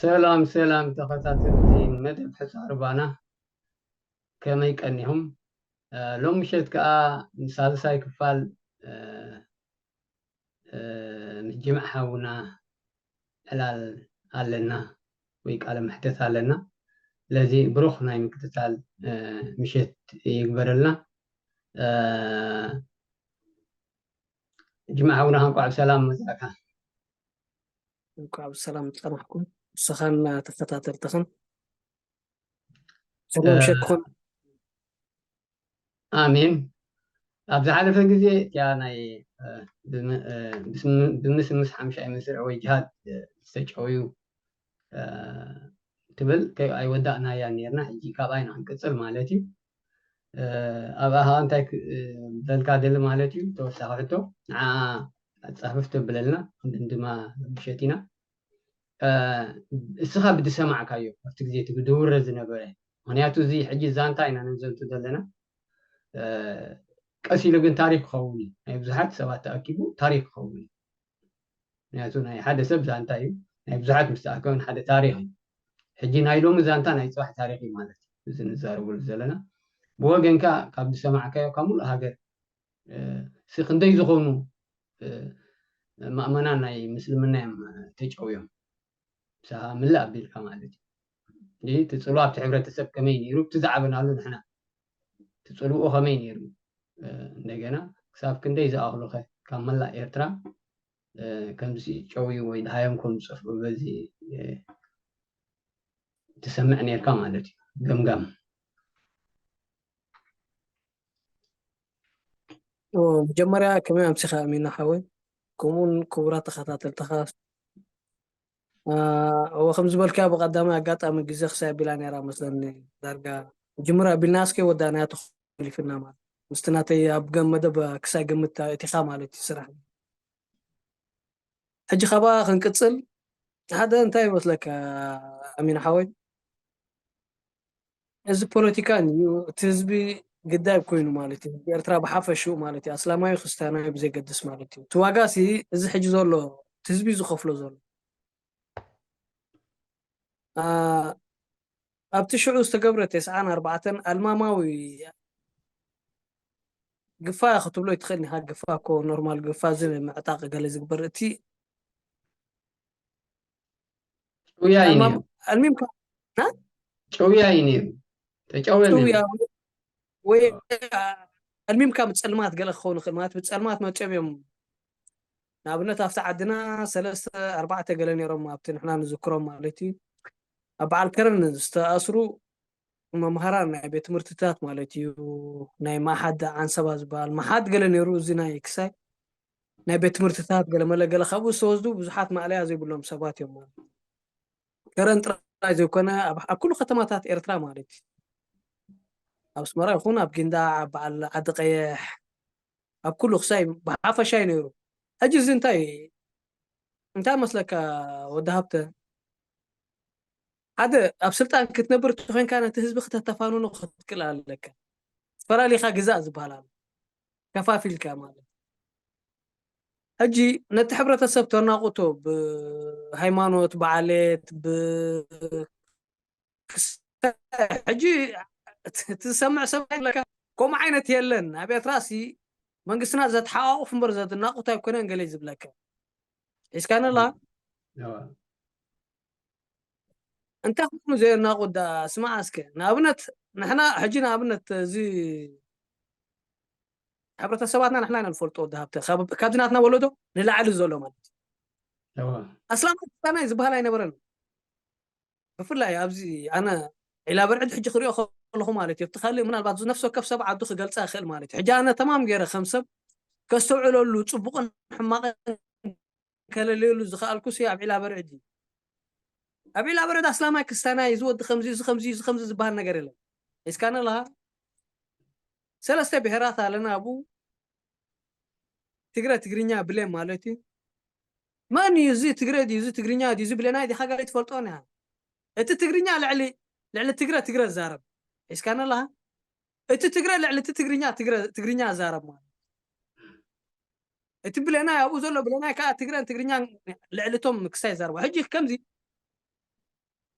ሰላም ሰላም ተኸታተልቲ መደብ ሕፃር ባና፣ ከመይ ቀኒኹም? እ፣ ሎም ምሸት ከኣ ንሳልሳይ ክፋል፣ እ፣ እ፣ ምስ ጅምዓ ሓውና ዕላል ኣለና ወይ ቃለ መሕተት ኣለና። ስለዚ ብሩኽ ናይ ምክትታል፣ እ፣ ምሸት ይግበረልና። እ፣ ጅምዓ ሓውና እንኳዕ ብሰላም መጻእካ። እንኳዕ ብሰላም ጸናሕኩም። ንስኻን ተኸታተልትኽን። ሰላም እ፣ ምሸትኩም። ኣሜን። ኣብ ዝሓለፈ ግዜ እቲኣ ናይ፣ እ፣ ብም-፣ እ፣ ብስም-፣ ብምስምስ ሓምሻይ መስርዕ ወይ ጅሃድ፣ እ፣ ዝተጨውዩ፣ እ፣ ትብል ከይ-፣ ኣይወዳእናያ ነርና። ሕጂ ካብኣ ኢና ክንቅጽል ማለት እዩ። እ፣ ኣብኣ ኸኣ እንታይ ክ-፣ እ፣ በልካ ደሊ ማለት እዩ። ተወሳኺ ሕቶ ንዓ ጻፍፍ ተብለልና ክንድምድማ ምሸት ኢና። እ፣ እስኻ ብዝሰማዕካዮ ኣብቲ ግዜ እቲ ብድውረ ዝነበረ፣ ምኽንያቱ እዚ ሕጂ ዛንታ ኢና ነዘንቱ ዘለና። እ፣ ቀስ ኢሉ ግን ታሪኽ ክኸውን እዩ። ናይ ብዙሓት ሰባት ተኣኪቡ ታሪኽ ክኸውን እዩ። ምኽንያቱ ናይ ሓደ ሰብ ዛንታ እዩ፣ ናይ ብዙሓት ምስ ተኣከበ ሓደ ታሪኽ እዩ። ሕጂ ናይ ሎሚ ዛንታ ናይ ጽባሕ ታሪኽ እዩ ማለት እዩ። እዚ ንዛረበሉ ዘለና ብወገንካ ካብ ዝሰማዕካዮ ካብ ሙሉእ ሃገር፣ እ፣ ሲ ክንደይ ዝኾኑ፣ እ፣ ማእመናን ናይ ምስልምና እዮም፣ እ፣ ተጨውዮም። ምሳኻ ምልእ ኣቢልካ ማለት እዩ። እዚ እቲ ጽልዋ ኣብቲ ሕብረተሰብ ከመይ ነይሩ፣ እቲ ዝዓበናሉ ንሕና እቲ ጽልውኡ ከመይ ነይሩ፣ እ፣ እንደገና ክሳብ ክንደይ ዝኣኽሉኸ ካብ መላእ ኤርትራ፣ እ፣ ከምዚ ጨውዩ ወይ ደሃዮም ከም ዝጠፍኡ በዚ፣ እ፣ ትሰምዕ ነርካ ማለት እዩ። ገምጋም። ኦ፣ መጀመርያ ከመይ ኣምሲኻ ኣሚና ሓወይ፣ ከምኡውን ክቡራት ተኸታተልትኻ። አ፣ እወ፣ ከም ዝበልካዮ ብቐዳማይ ኣጋጣሚ ግዜ ክሳይ ኣቢላ ነይራ መስለኒ። ዳርጋ ጅምር ኣቢልና እስከ ወዳእናያ ተኾሊፍና ማለት ምስቲ ናተይ ኣብ ገም መደብ ክሳይ ገምት እቲኻ ማለት እዩ ስራሕ። ሕጂ ካብኣ ክንቅጽል ሓደ እንታይ ይመስለካ ኣሚና ሓወይ? እዚ ፖለቲካን እዩ፣ እቲ ህዝቢ ግዳይ ኮይኑ ማለት እዩ። ህዝቢ ኤርትራ ብሓፈሽኡ ማለት እዩ፣ ኣስላማዊ ክርስትያናዊ ብዘይገድስ ማለት እዩ። እቲ ዋጋ ሲ እዚ ሕጂ ዘሎ እቲ ህዝቢ እዩ ዝኸፍሎ ዘሎ። አ፣ ኣብቲ ሽዑ ዝተገብረ ተስዓን ኣርባዕተን ኣልማማዊ ግፋ ክትብሎ ይትኽእል ኢኻ። ግፋ እኮ ኖርማል ግፋ እዚ ምዕጣቕ ገለ ዝግበር እቲ ጭውያ እዩ ኣልማም ነይሩ። ኣልሚምካ ና ጭውያ እዩ ነይሩ። ተጨውየ ነይሩ። ጭውያ ወይ ኣልሚምካ ብጸልማት ገለ ክኸውን ይኽእል ማለት ብጸልማት መጺኦም እዮም። ንኣብነት ኣብቲ ዓድና ሰለስተ ኣርባዕተ ገለ ነይሮም ኣብቲ ንሕና ንዝክሮም ማለት እዩ። ኣብ በዓል ከረን ዝተኣስሩ መምሃራን ናይ ቤት ትምህርትታት ማለት እዩ። ናይ መሓድ ዓንሰባ ዝበሃል መሓድ ገለ ነይሩ። እዚ ናይ ክሳይ ናይ ቤት ትምህርትታት ገለ መለ ገለ ካብኡ ዝተወስዱ ብዙሓት ማእለያ ዘይብሎም ሰባት እዮም ማለት እዩ። ከረን ጥራይ ዘይኮነ ኣብ ኣብ ኩሉ ከተማታት ኤርትራ ማለት እዩ። ኣብ ኣስመራ ይኹን ኣብ ጊንዳዕ፣ ኣብ በዓል ዓዲ ቀይሕ፣ ኣብ ኩሉ ክሳይ ብሓፈሻ እዩ ነይሩ። ሕጂ እዚ እንታይ እንታይ መስለካ ወዲ ሃብተ? ሓደ ኣብ ስልጣን ክትነብር እንተኾይንካ ነቲ ህዝቢ ክተተፋንኖ ክትክእል ኣለካ። ፈላሊኻ ግዛእ ዝበሃል ኣሎ። ከፋፊልካ ማለት። ሕጂ ነቲ ሕብረተሰብ ተናቑቶ ብሃይማኖት፣ ብዓሌት፣ ብ-፣ ክስ-፣ ሕጂ እቲ ዝሰምዕ ሰብ ኣለካ። ከምኡ ዓይነት የለን። ኣብ ኤርትራ ሲ መንግስትና ዘተሓቋቑፍ እምበር ዘናቑት ኣይኮነን ገለ ዝብለካ። ሒዝካኒ ኣለኻ? እዋ። እንታይ ኮይኑ ዘየናቑት ደኣ? ስማዕ እስከ። ንኣብነት ንሕና ሕጂ ንኣብነት እዚ ሕብረተሰባትና ንሕና ኢና ንፈልጦ ወዲ ሃብተ። ካብ-፣ ካብዚ ናትና ወለዶ ንላዕሊ ዘሎ ማለት እዩ። እዋ። ኣስላማይ ክርስትያናይ ዝበሃል ኣይነበረን። ብፍላይ ኣብዚ ኣነ ዒላ በርዕድ ሕጂ ክሪኦ ከለኹ ማለት እዩ። እቲ ካልእ ምናልባት ነፍሲ ወከፍ ሰብ ዓዱ ክገልጻ ይኽእል ማለት እዩ። ሕጂ ኣነ ተማም ገይረ ከም ሰብ ከስተውዕለሉ ጽቡቕን ሕማቕን ከለልየሉ ዝኸኣልኩ ሲ ኣብ ዒላ በርዕድ እዩ። ኣብ ዒላ በርዕድ ኣስላማይ ክርስትያናይ እዚ ወዲ ከምዚ፣ እዚ ከምዚ፣ እዚ ከምዚ ዝበሃል ነገር የለን። ሒዝካኒ ኣለኻ? ሰለስተ ብሄራት ኣለና ኣብኡ። ትግረ ትግርኛ ብሌን ማለት እዩ። መን እዩ እዚ ትግረ ድዩ፣ እዚ ትግርኛ ድዩ፣ እዚ ብሌናይ ዲኻ ገለ ትፈልጦን ኢኻ። እቲ ትግርኛ ልዕሊ፣ ልዕሊ ትግረ፣ ትግረ ዝዛረብ። ሒዝካኒ ኣለኻ? እቲ ትግረ ልዕሊ እቲ ትግርኛ፣ ትግረ፣ ትግርኛ ዝዛረብ ማለት። እቲ ብሌናይ ኣብኡ ዘሎ ብሌናይ ከኣ ትግረን ትግርኛን ልዕሊ እቶም ክሳይ ይዛረቡ። ሕጂ ከምዚ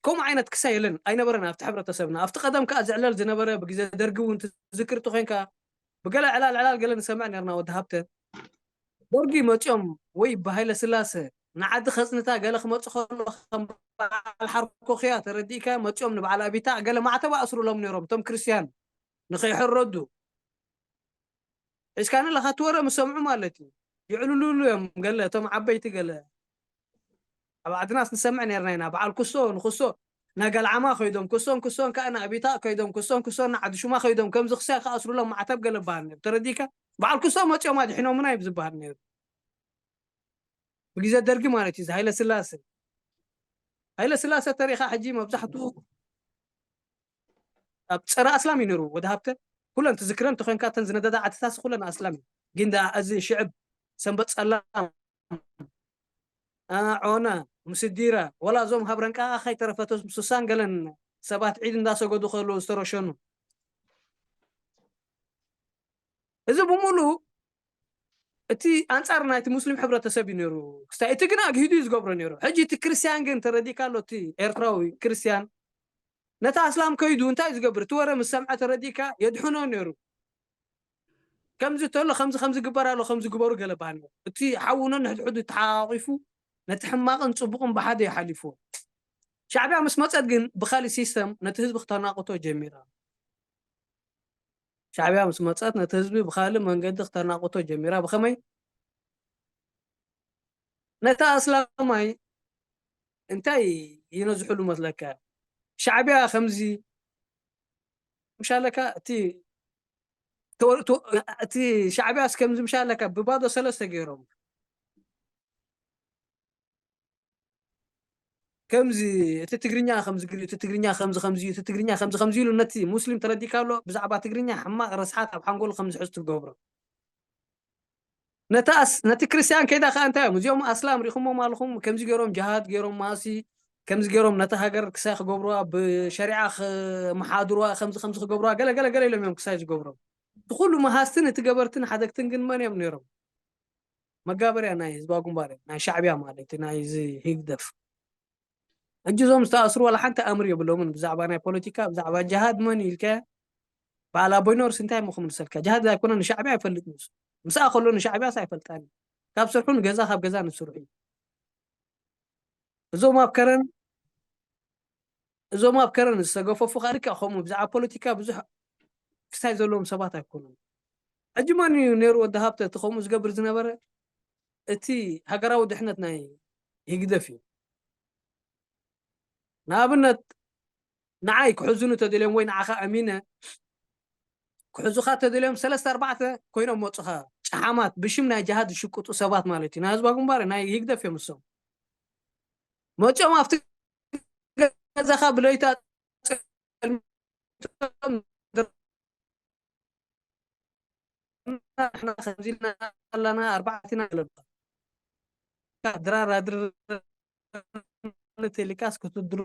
ከምኡ ዓይነት ክሳይ የለን ኣይነበረን ኣብቲ ሕብረተሰብና። ኣብቲ ቀደም ከዓ ዝዕለል ዝነበረ ብግዜ ደርጊ እውን ትዝክርቲ ኮይንካ ብገለ ዕላል ዕላል ገለ ንሰምዕ ነርና። ወዲ ሃብተ ደርጊ መፅኦም ወይ ብሃይለ ስላሰ ንዓዲ ከፅንታ ገለ ክመፁ ከሎ ከም በዓል ሓርኮኽያ ተረዲእካ መፅኦም ንበዓል ኣቢታ ገለ ማዕተብ ኣእስሩሎም ነይሮም እቶም ክርስትያን ንኸይሕረዱ። ሒዝካኒ ኣለኻ እቲ ወረ ምስ ሰምዑ ማለት እዩ። ይዕልሉሉ እዮም ገለ እቶም ዓበይቲ ገለ ኣብ ዓድናስ ንሰምዕ ነርና ኢና። በዓል ክሶ ንክሶ ናገልዓማ ከይዶም ክሶን ክሶን ከዓ ንኣቢታ ከይዶም ክሶን ክሶን ንዓዲ ሹማ ከይዶም ከምዚ ክሳይ ክኣስሩሎም ማዕተብ ገለ በሃል ነሩ ተረዲካ። በዓል ክሶ መፅኦም ኣድሒኖምና እዩ ዝበሃል ነሩ። ብግዜ ደርጊ ማለት እዩ። ሃይለ ስላሰ ሃይለ ስላሰ ተሪኻ ሕጂ መብዛሕትኡ ኣብ ፀረ ኣስላም እዩ ነሩ። ወዲ ሃብተ ኩለን ትዝክረን ተኮንካ እተን ዝነደዳ ዓድታስ ኩለን ኣስላም እዩ። ግን ደኣ እዚ ሽዕብ ሰንበት ፀላም ዖና ምስዲራ ወላ እዞም ሃብረን ቃ ከይተረፈቶስ ምስሳን ገለን ሰባት ዒድ እንዳሰገዱ ከለዉ ዝተረሸኑ። እዚ ብምሉ እቲ ኣንጻር ናይቲ ሙስሊም ሕብረተሰብ እዩ ነሩ። ክስታይ እቲ ግን ኣግሂዱ እዩ ዝገብሮ ነሩ። ሕጂ እቲ ክርስትያን ግን ተረዲካ ኣሎ። እቲ ኤርትራዊ ክርስትያን ነቲ ኣስላም ከይዱ እንታይ ዝገብር እቲ ወረ ምስ ሰምዐ ተረዲካ የድሕኖ ነሩ። ከምዚ ተሎ ከምዚ ከምዚ ግበር ኣሎ ከምዚ ግበሩ ገለ በሃል ነሩ። እቲ ሓውኖ ንሕድሕዱ ተሓቋቂፉ ነቲ ሕማቕን ጽቡቕን ብሓደ ይሓሊፍዎ። ሻዕብያ ምስ መጸት ግን ብኻሊእ ሲስተም ነቲ ህዝቢ ክተናቕቶ ጀሚራ። ሻዕብያ ምስ መጸት ነቲ ህዝቢ ብኻልእ መንገዲ ክተናቕቶ ጀሚራ። ብኸመይ? ነቲ ኣስላማይ እንታይ ይነዝሕሉ መስለካ? ሻዕብያ ከምዚ ምሻለካ እቲ ተወ- ተወ- እቲ ሻዕብያስ ከምዚ ምሻለካ ብባዶ ሰለስተ ገይሮም ከምዚ እቲ ትግርኛ ከምዚ ግሪ እቲ ትግርኛ ከምዚ ከምዚ እዩ፣ እቲ ትግርኛ ከምዚ ከምዚ ኢሉ ነቲ ሙስሊም ተረዲካ ኣሎ ብዛዕባ ትግርኛ ሕማቕ ረስሓት ኣብ ሓንጎሉ ከምዚ ሕዝ ትገብሮ። ነታስ ነቲ ክርስቲያን ከይዳ ከኣ እንታይ እዮም እዚኦም ኣስላም ሪኹሞም ኣለኹም? ከምዚ ገይሮም ጅሃድ ገይሮም ማሲ ከምዚ ገይሮም ነታ ሃገር ክሳይ ክገብሩዋ ብሸሪዓ ክመሓድሩዋ ከምዚ ከምዚ ክገብሩዋ ገለ ገለ ገለ ኢሎም እዮም ክሳይ ዝገብሮም። እቲ ኩሉ መሃዝትን እቲ ገበርትን ሓደግትን ግን መን እዮም ነይሮም? መጋበርያ ናይ ህዝባዊ ግንባር እዮም፣ ናይ ሻዕብያ ማለት እዩ፣ ናይ እዚ ህግደፍ። ሕጂ እዞም ዝተኣስሩ ዋላ ሓንቲ ኣምር የብሎምን ብዛዕባ ናይ ፖለቲካ ብዛዕባ ጅሃድ መን ኢልካ በዓል ኣቦይ ኖርስ እንታይ እሞ ክምልሰልካ? ጅሃድ ኣይኮነ ንሻዕብያ ኣይፈልጥ ንሱ። ምስኣ ከሎ ንሻዕብያስ ኣይፈልጣን እዩ። ካብ ስርሑ ንገዛ ካብ ገዛ ንስርሑ እዩ። እዞም ኣብ ከረን እዞም ኣብ ከረን ዝተገፈፉ ከዓ ልክዕ ከምኡ ብዛዕባ ፖለቲካ ብዙሕ ክስታይ ዘለዎም ሰባት ኣይኮኑን። ሕጂ መን እዩ ነይሩ ወዲ ሃብተ እቲ ከምኡ ዝገብር ዝነበረ? እቲ ሃገራዊ ድሕነት ናይ ህግደፍ እዩ። ንኣብነት ንዓይ ክሕዙኒ ተደልዮም ወይ ንዓኻ ኣሚነ ክሕዙኻ ተደልዮም ሰለስተ ኣርባዕተ ኮይኖም መፁኻ ጨሓማት ብሽም ናይ ጅሃድ ዝሽቅጡ ሰባት ማለት እዩ ናይ ህዝባ ግንባር ናይ ህግደፍ እዮም እሶም መፅኦም ኣብቲ ገዛኻ ብለይታ ፀልሚቶም ንሕና ከምዚ ኢልና ኣለና ኣርባዕተ ኢና ኣለና ድራር ኣድርር ተሊካስ ክትድሩ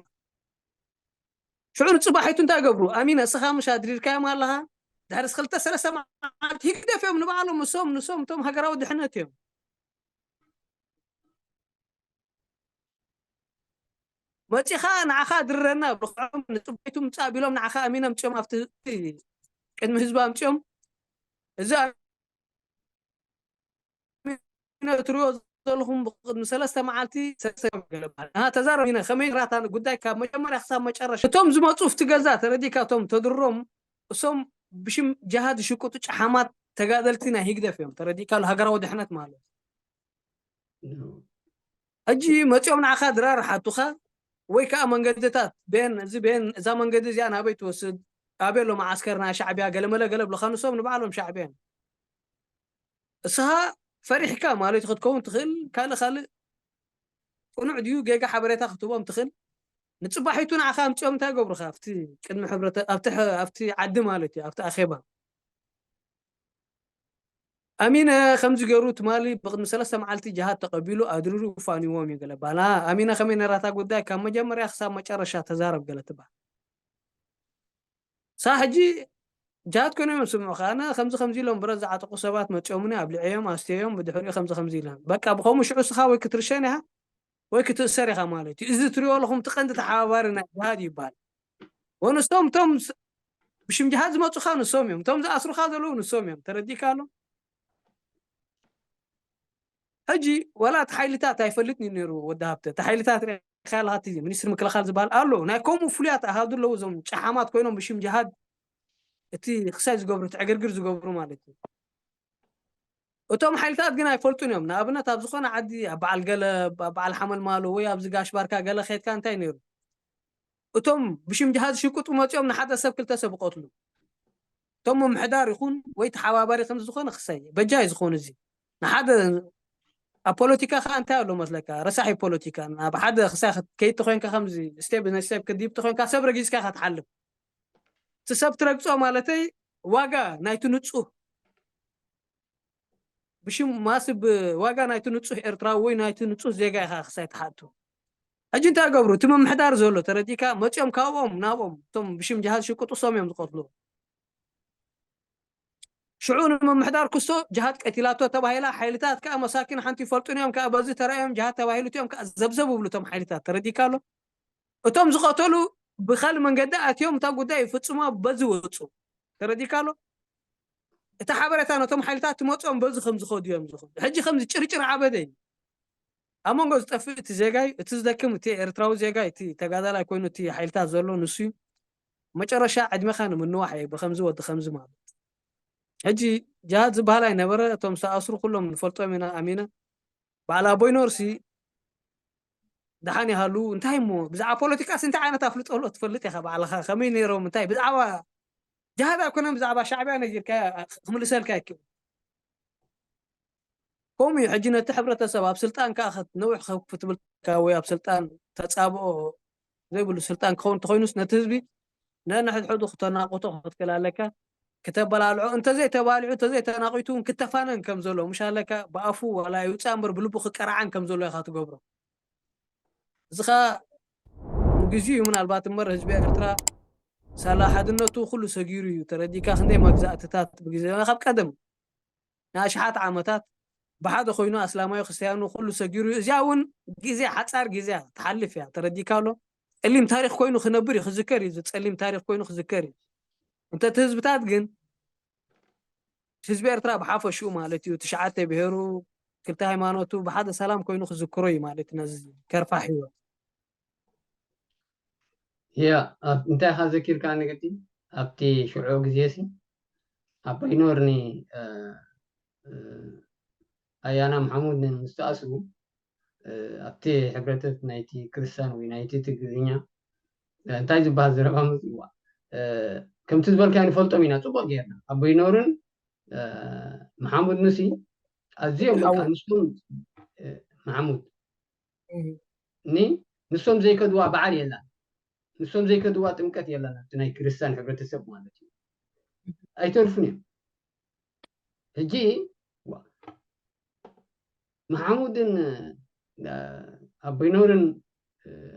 ሽዑ ንፅባሒቱ እንታይ ገብሩ ኣሚነ እስኻ ምሽ ኣድሪርካዮም ኣለኻ ድሕሪ ክልተ ሰለስተ መዓልቲ ህግደፍ እዮም ንባዕሎም እሶም ንሶም እቶም ሃገራዊ ድሕነት እዮም መፂኻ ንዓኻ ድረና ብልክዖም ንፅባሒቱ ምፃእ ቢሎም ንዓኻ ኣሚኖም ፅኦም ኣብቲ ቅድሚ ህዝቢ ኣምፅኦም እዚ ትሪኦ ዘለኹም ብቅድሚ ሰለስተ መዓልቲ ተዛረብ ከመይ ራታ ጉዳይ ካብ መጀመርያ ክሳብ መጨረሻ እቶም ዝመፁ ፍቲ ገዛ ተረዲካ እቶም ተድሮም እሶም ብሽም ጅሃድ ዝሽቅጡ ጨሓማት ተጋደልቲ ናይ ህግደፍ እዮም ተረዲካ ሃገራዊ ድሕነት ማለት ሕጂ መፂኦም ንዓኻ ድራር ሓቱኻ ወይ ከዓ መንገድታት ቤን እዚ ቤን እዛ መንገዲ እዚኣ ናበይ ትወስድ ኣበይ ኣሎ መዓስከር ናይ ሻዕብያ ገለመለ ገለ ብለኻ ንሶም ንባዕሎም ሻዕብያ እዮም እስኻ ፈሪሕካ ማለት ክትከውን ትኽእል ካልእ ካልእ ቅኑዕ ድዩ ጌጋ ሓበሬታ ክትቦም ትኽእል ንፅባሒቱ ንዓኻ ኣምፅኦም እንታይ ገብሩኻ ኣብቲ ቅድሚ ሕብረተ ኣብቲ ዓዲ ማለት እዩ ኣብቲ ኣኼባ ኣሚነ ከምዚ ገይሩ ትማሊ ብቅድሚ ሰለስተ መዓልቲ ጅሃድ ተቀቢሉ ኣድሪሩ ፋንዎም እዩ ገለ ባላ ኣሚነ ከመይ ነራታ ጉዳይ ካብ መጀመርያ ክሳብ መጨረሻ ተዛረብ ገለ ትባል ሳ ሕጂ ጅሃድ ኮይኖም እዮም ስምዑ ከኣነ ከምዚ ከምዚ ኢሎም ብረት ዝዓጠቁ ሰባት መፂኦምኒ ኣብሊዐዮም ኣስተዮም ብድሕሪኡ ከምዚ ከምዚ ኢለን በቃ ብከምኡ ሽዑ ስኻ ወይ ክትርሸን ኢኻ ወይ ክትእሰር ኢኻ ማለት እዩ። እዚ ትሪኦ ኣለኹም እቲ ቀንዲ ተሓባባሪ ናይ ጅሃድ ይበሃል። ወንሶም እቶም ስ- ብሽም ጅሃድ ዝመፁኻ ንሶም እዮም። እቶም ዝኣስሩኻ ዘለዉ ንሶም እዮም። ተረዲእካ ኣሎ? ሕጂ ዋላ እቲ ሓይልታት ኣይፈልጥን እዩ ነይሩ። ወዲ ሃብተ፣ እቲ ሓይልታት ርኢኻ ኣለኻ፣ እቲ ሚኒስትሪ ምክልኻል ዝበሃል ኣሎ። ናይ ከምኡ ፍሉያት ኣሃዱ ኣለዉ። እዞም ጨሓማት ኮይኖም ብሽም ጅሃድ እቲ ክሳይ ዝገብሩ፣ እቲ ዕግርግር ዝገብሩ ማለት እዩ። እቶም ሓይልታት ግን ኣይፈልጡን እዮም። ንኣብነት ኣብ ዝኾነ ዓዲ፣ ኣብ በዓል ገለ፣ ኣብ በዓል ሓመልማሎ ወይ ኣብዚ ጋሽ ባርካ ገለ ከይድካ እንታይ ነይሩ? እቶም ብሽም ጅሃድ ሽቁጡ መፂኦም ንሓደ ሰብ ክልተ ሰብ ይቐትሉ። እቶም ምምሕዳር ይኹን ወይ ተሓባባሪ ከምዚ ዝኾነ ክሳይ በጃ እዩ ዝኾኑ። እዚ ንሓደ ኣብ ፖለቲካ ከዓ እንታይ ኣሎ መስለካ? ረሳሒ ፖለቲካ ናብ ሓደ ክሳይ ከይድ ተኮይንካ ከምዚ ስቴፕ ናይ ስቴፕ ክዲብ ተኮይንካ ሰብ ረጊዝካ ኢኻ ትሓልፍ። እቲ ሰብ ትረግፆ ማለተይ ዋጋ ናይቲ ንፁህ ብሽም ማስ ብዋጋ ናይቲ ንፁህ ኤርትራዊ ወይ ናይቲ ንፁህ ዜጋ ኢኻ ክሳይ ትሓቱ። ሕጂ እንታይ ገብሩ? እቲ ምምሕዳር ዘሎ ተረዲካ መፂኦም ካብኦም ናብኦም እቶም ብሽም ጅሃድ ሽቁጡ ሶም እዮም ዝቀትሉ። ሽዑ ንምምሕዳር ክሶ ጅሃድ ቀቲላቶ ተባሂላ፣ ሓይልታት ከዓ መሳኪን ሓንቲ ይፈልጡን እዮም ከዓ በዚ ተራእዮም ጅሃድ ተባሂሉ እቲኦም ከዓ ዘብዘብ ይብሉ እቶም ሓይልታት። ተረዲካ ኣሎ? እቶም ዝቐተሉ ብካል መንገዲ ኣትዮም እታ ጉዳይ ይፍፅሞ በዚ ወፁ። ተረዲካ ኣሎ? እቲ ሓበሬታ ነቶም ሓይልታት ትመፅኦም በዚ ከም ዝኸዱ እዮም ዝኸዱ። ሕጂ ከምዚ ጭርጭር ዓበደ እዩ ኣብ መንጎ ዝጠፍእ እቲ ዜጋይ፣ እቲ ዝደክም እቲ ኤርትራዊ ዜጋይ፣ እቲ ተጋዳላይ ኮይኑ እቲ ሓይልታት ዘሎ ንሱ እዩ። መጨረሻ ዕድሜኻ ንምንዋሕ እየ ብከምዚ ወዲ ከምዚ ማለት። ሕጂ ጅሃድ ዝበሃል ኣይነበረ። እቶም ዝተኣስሩ ኩሎም ንፈልጦም ኢና ኣሚነ። በዓል ኣቦይ ኖርሲ ደሓን ይሃሉ። እንታይ እሞ ብዛዕባ ፖለቲካስ እንታይ ዓይነት ኣፍልጦ ኣሎ ትፈልጥ ኢኻ ባዕልኻ። ከመይ ነይሮም እንታይ ብዛዕባ ጅሃድ ኣይኮነን ብዛዕባ ሻዕብያ ነጊርካ ክምልሰልካ ይክእል። ከምኡ እዩ። ሕጂ ነቲ ሕብረተሰብ ኣብ ስልጣን ከዓ ነዊሕ ከፍ ክትብል ወይ ኣብ ስልጣን ተፃብኦ ዘይብሉ ስልጣን ክኸውን እንተኮይኑስ ነቲ ህዝቢ ነንሕድሕዱ ክተናቁቶ ክትክእል ኣለካ። ክተበላልዖ እንተዘይተባሊዑ እንተዘይተናቂቱ እውን ክተፋነን ከም ዘሎ ምሽ ኣለካ። ብኣፉ ዋላ ይውፃእ እምበር ብልቡ ክቀራዓን ከም ዘሎ ኢኻ ትገብሮ። እዚ ከዓ ንግዚኡ እዩ ምናልባት እምበር ህዝቢ ኤርትራ ሳላ ሓድነቱ ኩሉ ሰጊሩ እዩ። ተረዲካ ክንደይ መግዛእትታት ብግዜ ካብ ቀደም ንኣሽሓት ዓመታት ብሓደ ኮይኑ ኣስላማዊ ክርስትያኑ ኩሉ ሰጊሩ እዩ። እዚኣ እውን ግዜ ሓፃር ግዜ እያ ትሓልፍ እያ። ተረዲካ ኣሎ? ፀሊም ታሪክ ኮይኑ ክነብር እዩ ክዝከር እዩ። እዚ ፀሊም ታሪክ ኮይኑ ክዝከር እዩ። እንተ እቲ ህዝብታት ግን ህዝቢ ኤርትራ ብሓፈሽኡ ማለት እዩ ትሽዓተ ብሄሩ ክልተ ሃይማኖቱ ብሓደ ሰላም ኮይኑ ክዝክሮ እዩ ማለት እዩ። ነዚ ከርፋሕ ህይወት ያ ኣብ- እንታይ ኢኻ ዘኪርካ ንግዲ ኣብቲ ሽዑ ግዜ ሲ ኣብ ኖርኒ ኣያና መሓሙድ ምስ ተኣስሩ ኣብቲ ሕብረተት ናይቲ ክርስቲያን ወይ ናይቲ ትግርኛ እንታይ ዝበሃል ዘረባ መፅዋ ከምቲ ዝበልካ ንፈልጦም ኢና ፅቡቅ ጌርና ኣቦይ ኖርን መሓሙድ ንሲ ኣዝዮም በቃ ንሶም መሓሙድ ኒ ንሶም ዘይከድዋ በዓል የላን ንሶም ዘይከድዋ ጥምቀት የላን ኣብቲ ናይ ክርስቲያን ሕብረተሰብ ማለት እዩ ኣይተርፉን እዮም ሕጂ መሓሙድን ኣቦይ ኖርን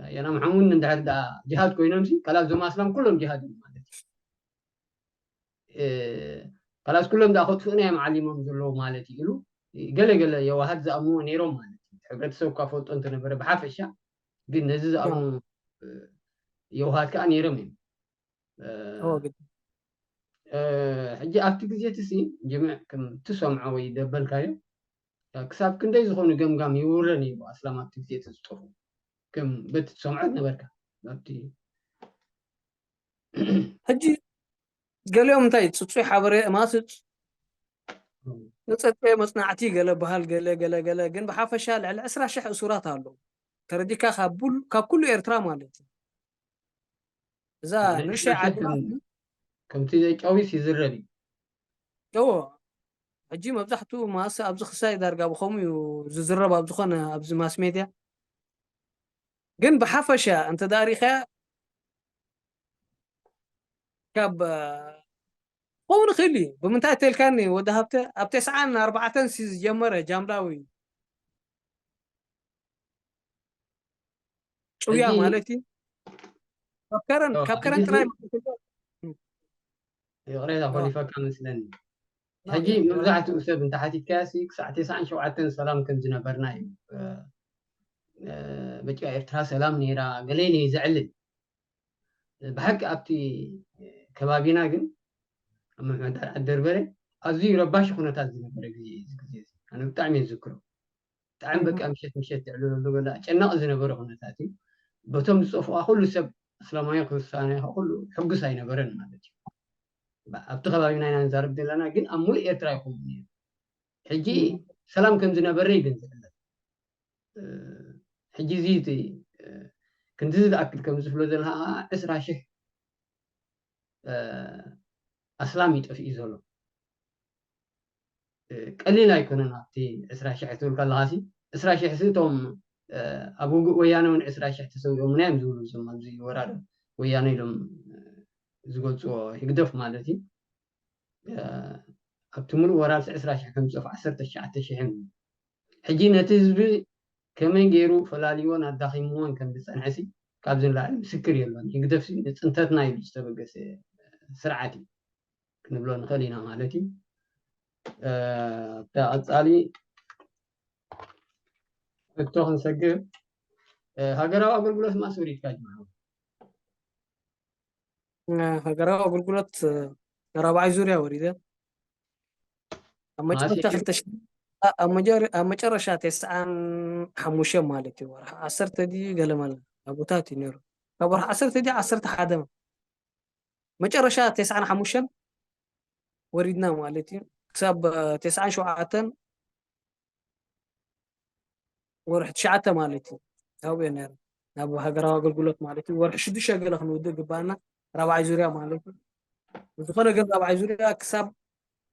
ኣያና መሓሙድን እንድሕር ዳ ጅሃድ ኮይኖም ሲ ካላ ዞም ኣስላም ኩሎም ጅሃድ እዮም ማለት እዩ ካላስ ኩሎም ዳ ከጥፍኡና እዮም ዓሊሞም ዘለዉ ማለት እዩ ኢሉ ገለ ገለ የዋሃት ዝኣምንዎ ነይሮም ማለት እዩ ሕብረተሰብ እኳ ፈልጦ እንተነበረ ብሓፈሻ ግን ነዚ ዝኣምኑ የዋሃት ከዓ ነይሮም እዮም ሕጂ ኣብቲ ግዜ እቲ ሲ ጅምዕ ከም ትሰምዖ ወይ ደበልካዮ ክሳብ ክንደይ ዝኾኑ ገምጋም ይውረ ነይሩ ኣስላም ኣብቲ ግዜ እቲ ዝጠፉ ከም በቲ ትሰምዖ ነበርካ ኣብቲ ሕጂ ገሊኦም እንታይ ፅፁይ ሓበሬ ማስፅ ንፀፀየ መፅናዕቲ ገለ በሃል ገለ ገለ ገለ ግን ብሓፈሻ ልዕሊ ዕስራ ሽሕ እሱራት ኣለዉ ተረዲካ ካብ ኩሉ ኤርትራ ማለት እዩ እዛ ንእሽተይ ዓዲ ከምቲ ዘጫዊስ ይዝረብ እዩ እዎ ሕጂ መብዛሕትኡ ማስ ኣብዚ ክሳይ ዳርጋ ብከምኡ እዩ ዝዝረብ ኣብ ዝኾነ ኣብዚ ማስ ሜድያ ግን ብሓፈሻ እንተ ዳሪኸያ ካብ ክኸውን ይኽእል እዩ ብምንታይ ተልካኒ ወዲ ሃብተ ኣብ ተስዓን ኣርባዕተን ሲ ዝጀመረ ጃምላዊ ጭውያ ማለት እዩ ካብ ከረን ካብ ከረን ጥራይ ይቕሬታ ኮሊፈካ መስለኒ ሕጂ መብዛሕትኡ ሰብ እንተሓቲትካያ ሲ ክሳዕ ተስዓን ሸውዓተን ሰላም ከም ዝነበርና እዩ በቃ ኤርትራ ሰላም ነይራ ገለ ኢለ እየ ዘዕልል። ብሓቂ ኣብቲ ከባቢና ግን ኣብ ምምሕዳር ዓዲ ደርበረ ኣዝዩ ረባሺ ኩነታት ዝነበረ ግዜ እዩ። እዚ ግዜ እዚ ኣነ ብጣዕሚ እየ ዝዝክሮ። ብጣዕሚ በቃ ምሸት ምሸት ትዕልለሉ ገለ ኣጨናቒ ዝነበረ ኩነታት እዩ። በቶም ዝጠፍኡ ኩሉ ሰብ ኣስላማዊ ክርስትያናዊ ኩሉ ሕጉስ ኣይነበረን ማለት እዩ። ብ- ኣብቲ ከባቢ ናይና ንዛረብ ዘለና ግን ኣብ ሙሉእ ኤርትራ ይኸውን ነይሩ። ሕጂ ሰላም ከም ዝነበረ እዩ ግን ዝዕለል። ሕጂ እዚ እቲ ክንድዚ ዝኣክል ከም ዝፍሎ ዘለካ ከዓ ዕስራ ሽሕ ኣስላም እዩ ጠፊኡ ዘሎ። ቀሊል ኣይኮነን። ኣብቲ ዕስራ ሽሕ ትብል ከለካ ሲ ዕስራ ሽሕ ሲ እቶም ኣብ ውግእ ወያነ እውን ዕስራ ሽሕ ተሰዊኦምና እዮም ዝብሉ እዞም ኣብዚ ወራዶ ወያነ ኢሎም ዝገልፅዎ ህግደፍ ማለት እዩ። ኣብቲ ሙሉእ ወራር ዕስራ ሽሕ ከም ዝጠፍኡ ዓሰርተ ትሽዓተ ሽሕ ሕጂ ነቲ ህዝቢ ከመይ ገይሩ ፈላልይዎን ኣዳኺምዎን ከም ዝፀንሐ ሲ ካብዚ ንላዕሊ ምስክር የሎን። ህግደፍ ሲ ንፅንተትና ኢሉ ዝተበገሰ ስርዓት እዩ ክንብሎ ንኽእል ኢና ማለት እዩ። ኣብታ ቀፃሊ ሕቶ ክንሰግር ሃገራዊ ኣገልግሎት ማስ ወሪድካ ጅምዓ ሃገራዊ ኣገልግሎት ራብዓይ ዙርያ ወሪደ ኣብ መጨረሻ ክልተ ሽሕ ኣብ መጀር- ኣብ መጨረሻ ተስዓን ሓሙሽተን ማለት እዩ ወርሒ ዓሰርተ ድዩ ገለመለ ኣቦታት እዩ ነይሩ ካብ ወርሒ ዓሰርተ ድዩ ዓሰርተ ሓደ መጨረሻ ተስዓን ሓሙሽተን ወሪድና ማለት እዩ ክሳብ ተስዓን ሸውዓተን ወርሒ ትሽዓተ ማለት እዩ ኣብኡ ነይረ ናብ ሃገራዊ ኣገልግሎት ማለት እዩ ወርሒ ሽዱሽተ ገለ ክንውድእ ግባና ራብዓይ ዙርያ ማለት እዩ ዝኾነ ግን ራብዓይ ዙርያ ክሳብ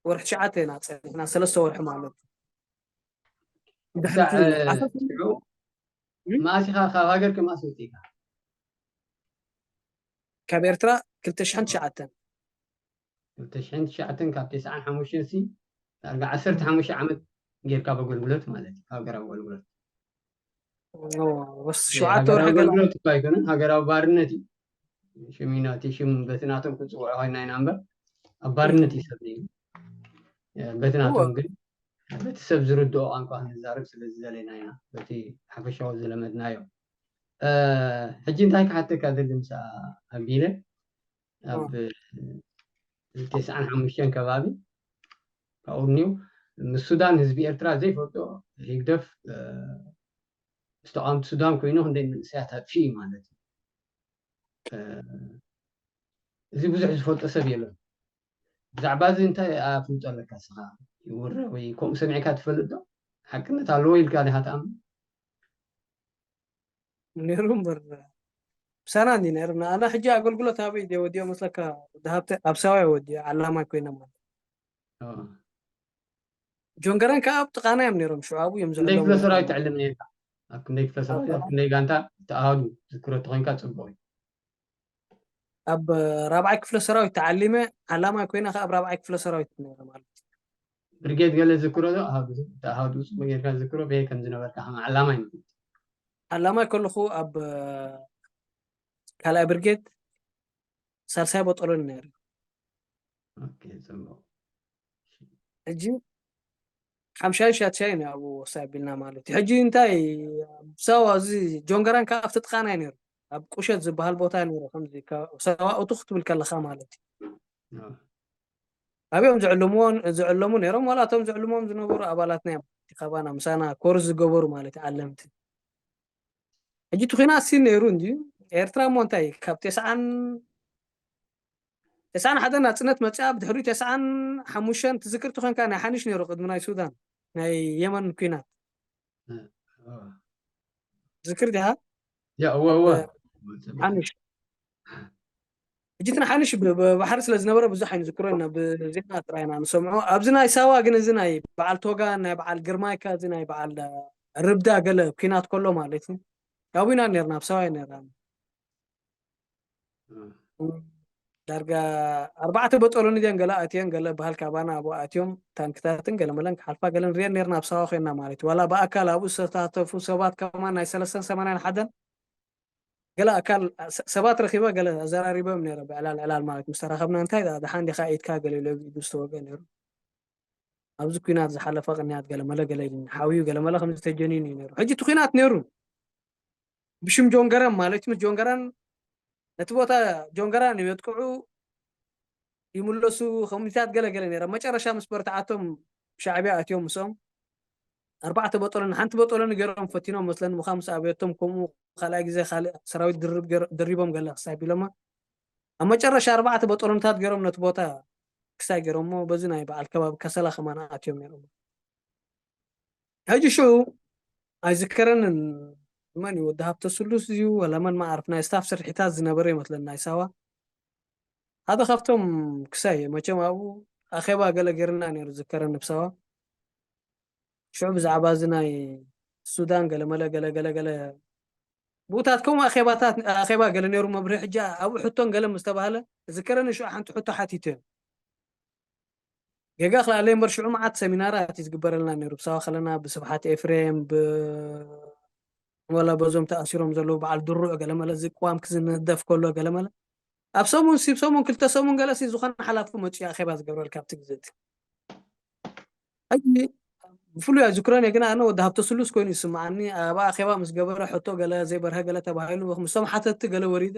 ወርሒ ትሽዓተ ኢና ፀኒሕና ሰለስተ ወርሒ ማለት እዩ መዓስ ኢኻ ካብ ሃገር ከማስ ወፂእካ ካብ ኤርትራ ክልተ ሽሕን ትሽዓተን ክልተ ሽሕን ትሽዓተን ካብ ተስዓን ሓሙሽተን ሲ ዳርጋ ዓሰርተ ሓሙሽተ ዓመት ጌርካ በገልግሎት ማለት እዩ ሃገራዊ ኣገልግሎት ሸውዓተ ወርሒ ገለ ኣገልግሎት እኳ ኣይኮነን ሃገራዊ ባርነት እዩ ሽሚና እቲ ሽም በቲ ናቶም ክንፅውዖ ኮይና ኢና እምበር ኣብ ባርነት እዩ ሰብ እዩ በቲ ናቶም ግን በቲ ሰብ ዝርድኦ ቋንቋ ክንዛረብ ስለ ዝደለና ኢና በቲ ሓፈሻዊ ዝለመድናዮ ሕጂ እንታይ ክሓተካ ዘሊ ምስ ኣቢለ ኣብ ተስዓን ሓሙሽተን ከባቢ ካብኡ እኒው ምስ ሱዳን ህዝቢ ኤርትራ ዘይፈልጦ ህግደፍ ምስ ተቃወምቲ ሱዳን ኮይኑ ክንደይ መንእሰያት ኣጥፊኡ ማለት እዩ እዚ ብዙሕ ዝፈልጦ ሰብ የለን ብዛዕባ እዚ እንታይ ኣፍልጦ ኣለካ ስኻ ይውረ ወይ ከምኡ ሰሚዕካ ትፈልጥ ዶ ሓቅነት ኣለዎ ኢልካ ዲካ ትኣምን ነይሩ እምበር ምሳና እንዲ ነይሩ ኣነ ሕጂ ኣገልግሎት ኣበይ ዲ ወዲኦ መስለካ ድሃብተ ኣብ ሰባይ ወዲኦ ዓላማይ ኮይነ ማለት ጆንገረን ከዓ ኣብ ጥቃና እዮም ነይሮም ሽዓቡ እዮም ክንደይ ክፍለ ሰራዊት ትዕልም ነርካ ኣብ ክንደይ ክፍለ ሰራዊት ኣብ ክንደይ ጋንታ ተኣሃዱ ዝክሮ ተኮይንካ ፅቡቅ እዩ ኣብ ራብዓይ ክፍለ ሰራዊት ተዓሊመ ዓላማይ ኮይነ ከዓ ኣብ ራብዓይ ክፍለ ሰራዊት ነይረ ማለት ብርጌድ ገለ ዝክሮ ዶ ኣሃዱ ተኣሃዱ ፅቡቅ ጌርካ ዝክሮ በየ ከም ዝነበርካ ከም ዓላማ እዩ ዓላማይ ከለኹ ኣብ ካልኣይ ብርጌድ ሳልሳይ በጠሎን ነይሩ ሕጂ ሓምሻይ ሻትሻይ ና ኣብኡ ወሳይ ኣቢልና ማለት እዩ ሕጂ እንታይ ሰዋ እዚ ጆንገራን ካብ ኣብቲ ጥቃና እዩ ነይሩ ኣብ ቁሸት ዝበሃል ቦታ ነይሩ ከምዚ ሰዋ እቱ ክትብል ከለካ ማለት እዩ ኣብኦም ዝዕልምዎ ዝዕለሙ ነይሮም ዋላ እቶም ዝዕልምዎም ዝነበሩ ኣባላትና እዮም ካባና ምሳና ኮርስ ዝገበሩ ማለት እዩ ኣለምቲ ሕጂ እቲ ኩናት ሲ ነይሩ እንድዩ ኤርትራ እሞ እንታይ ካብ ቴስዓን ቴስዓን ሓደ ናፅነት መፅኣ ብድሕሪኡ ቴስዓን ሓሙሽተን ትዝክርቲ ኮንካ ናይ ሓኒሽ ነይሩ ቅድሚ ናይ ሱዳን ናይ የመን ኩናት ዝክር ዲኻ ያ እወ እወ ሓኒሽ ሕጂ እቲ ንሓንሽ ብባሕሪ ስለ ዝነበረ ብዙሕ ኣይንዝክሮ ኢና ብዜና ጥራይ ኢና ንሰምዖ ኣብዚ ናይ ሳዋ ግን እዚ ናይ በዓል ቶጋ ናይ በዓል ግርማይካ እዚ ናይ በዓል ርብዳ ገለ ኩናት ከሎ ማለት እዩ ኣብኡ ኢና ነርና ኣብ ሳዋ ነርና ዳርጋ ኣርባዕተ በጠሎኒ ድን ገለ ኣትየን ገለ በሃል ካባና ኣብኡ ኣትዮም ታንክታትን ገለ መለን ክሓልፋ ገለን ሪየን ነርና ኣብ ሳዋ ኮይና ማለት እዩ ዋላ ብኣካል ኣብኡ ዝተሳተፉ ሰባት ከማን ናይ ሰለስተን ሰማንያን ሓደን ገለ ኣካል ሰባት ረኪበ ገለ ኣዘራሪቦም ነረ ብዕላል ዕላል ማለት ምስ ተራኸብና እንታይ ደኣ ደሓን ዲኻ ኢድካ ገለ ኢሎ ኢዱ ዝተወግአ ነሩ ኣብዚ ኩናት ዝሓለፈ ቅንያት ገለ መለ ገለ ኢሉኒ ሓውዩ ገለ መለ ከም ዝተጀኒኑ እዩ ነሩ ሕጂ እቲ ኩናት ነሩ ብሽም ጆንገረን ማለት ምስ ጆንገረን ነቲ ቦታ ጆንገራን የጥቅዑ ይምለሱ። ከምታት ገለገለ ነይረ። መጨረሻ ምስ በርትዓቶም ሻዕቢያ ኣትዮም ምስኦም ኣርባዕተ በጠሎን ሓንቲ በጠሎን ገይሮም ፈቲኖም መስለን ምዃ ምስ ኣብየቶም ከምኡ ካልኣይ ግዜ ካልእ ሰራዊት ድርብ ገይሮ- ድሪቦም ገለ ክሳይ ቢሎማ ኣብ መጨረሻ ኣርባዕተ በጠሎንታት ገይሮም ነቲ ቦታ ክሳይ ገይሮሞ በዚ ናይ በዓል ከባቢ ከሰላ ከማን ኣትዮም ነይሮም። ሕጂ ሽዑ ኣይዝከረንን መን እዩ ወዲ ሃብተ ስሉስ እዩ ወላ መን መዓርፍ ናይ ስታፍ ስርሒታት ዝነበረ ይመስለኒ ናይ ሳዋ ሓደ ካብቶም ክሳይ መቸም ኣብኡ ኣኼባ ገለ ገይርና ነይሩ ዝከረኒ ብሳዋ ሽዑ ብዛዕባ እዚ ናይ ሱዳን ገለመለ ገለ ገለ ገለ ብኡታት ከምኡ ኣኼባታት ኣኼባ ገለ ነይሩ መብርሂ ሕጂ ኣብኡ ሕቶን ገለ ምስ ተባህለ ዝከረኒ ሽዑ ሓንቲ ሕቶ ሓቲቱ እዮም ጌጋ ክልኣለይ እምበር ሽዑ መዓት ሰሚናራት እዩ ዝግበረልና ነይሩ ብሳዋ ከለና ብስብሓት ኤፍሬም ብ ወላ በዞም ተኣሲሮም ዘለዉ በዓል ድሩዕ ገለመለ እዚ ቅዋም ክዝንደፍ ከሎ ገለመለ ኣብ ሰሙን ሲ ሰሙን ክልተ ሰሙን ገለሲ ዝኾነ ሓላፊ መፅኡ ኣኼባ ዝገብረልካ ኣብቲ ግዜ እቲ ሕጂ ብፍሉይ ኣይዝክሮን እየ ግን ኣነ ወዲ ሃብተ ስሉስ ኮይኑ ይስምዓኒ ኣብ ኣኼባ ምስ ገበረ ሕቶ ገለ ዘይበርሀ ገለ ተባሂሉ ምስቶም ሓተትቲ ገለ ወሪደ